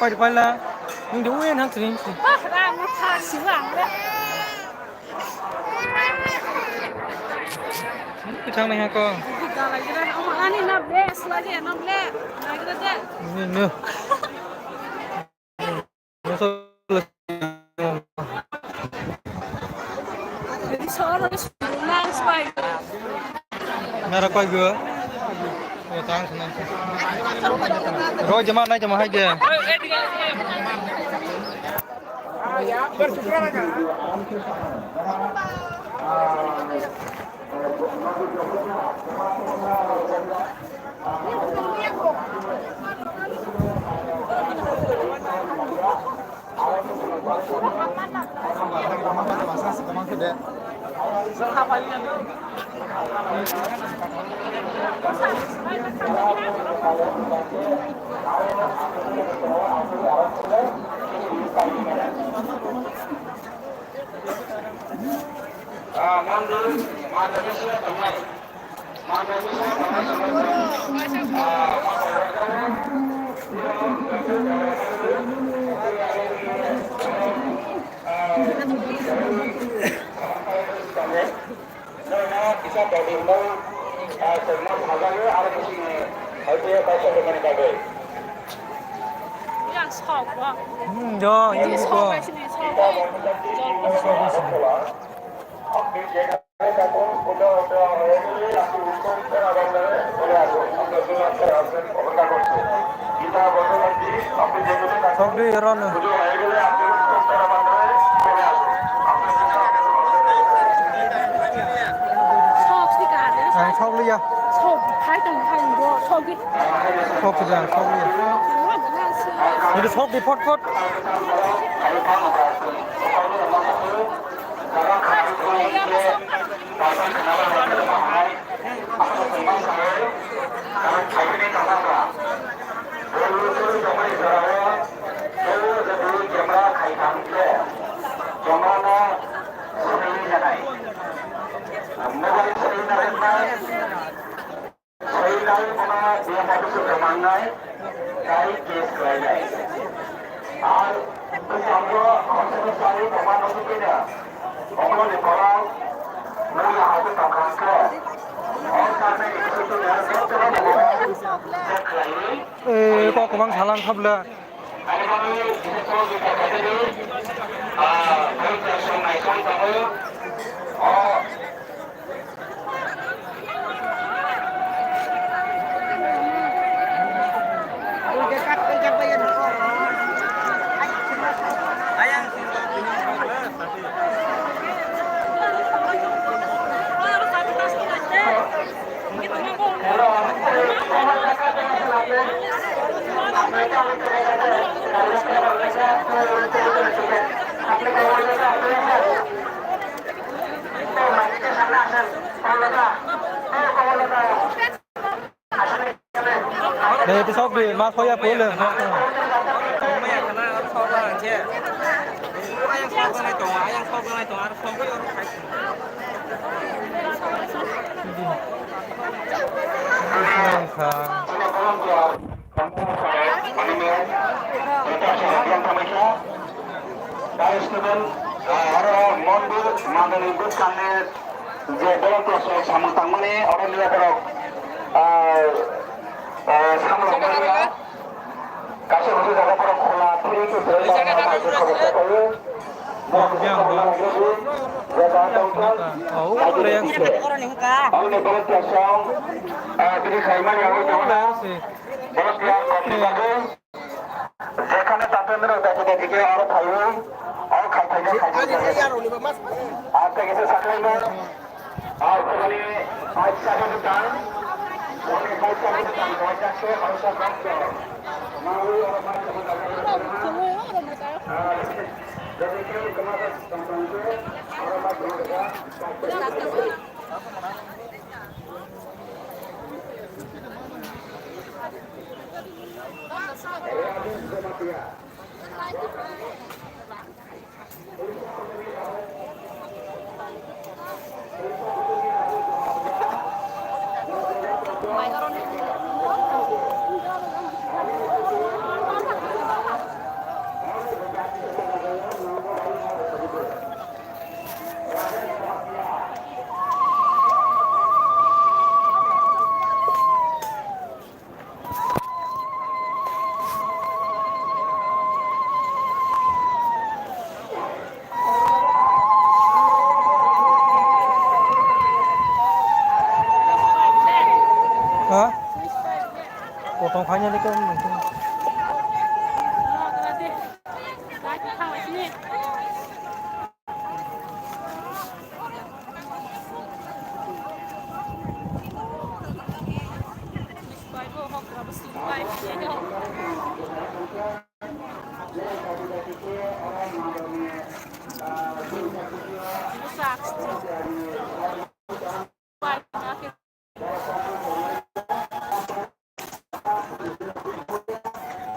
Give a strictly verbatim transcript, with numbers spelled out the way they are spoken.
Pai pai la. Nung di uyan hak sini sini. Bah, rang mo tha siwa ang le. Kuchang na ko. Ani na best lagi na ble. Lagi de. Ni no. Nara koi gua. Oh, tang sana. Roi jama nai jama hai dia. Yang sok ba. Hmm, jo, yang sok ba. Sok ba sini, sok ba. Sok ba sini. Sok di, Ron. Sok di ka de. Ang sok liya. Sok, hai tang hai do, sok di. Sok di, sok liya. Ini sok di, pot, pot. Mobile screen na rinai. Sai nai bono B M office o kwmangnai, tai case khlainai. Ar bwskango khoroksa sai tongma nugwi khe omo ni borok mui hai khe tong kha khe. O karnai ni bisingtwi nai jotono bo check khlaiwi. Eh, kok kwbang salang kha bwle. Ani bagwi, ah, Dei, itu sok di, mas hoya pole. Thanks, student. Ah, oro mondir mandani bwskanni je borok rok samung tangmani, oro liya borok, ah, ah, samung tangmani. Kaisa kaisa jaga borok khola, free to play, borok rok bai khe khobor sai khaio. Borok rok khobor nang khe bo, je jaga tong khe, oh, bai khe reyang khe. Oro ni borok rok song, ah, bini khaimani abo tong na. Borok rok kok ni bagwi. Jekhane takhwlai rok dachi dachi khe aro phaiwi, aro khai phai khe khai phai khe. Ar tei kisa saklaino, ar kumani pai chakhe bwtang, kumani pai chakhe bwtang, pai chakhe hausa bangso. Mawi oro pai chakhe bwtang. Ar jadi khe kwma tong tong khe, oro pai chakhe bwtang. Ha? Potong kanya ni kan mungkin.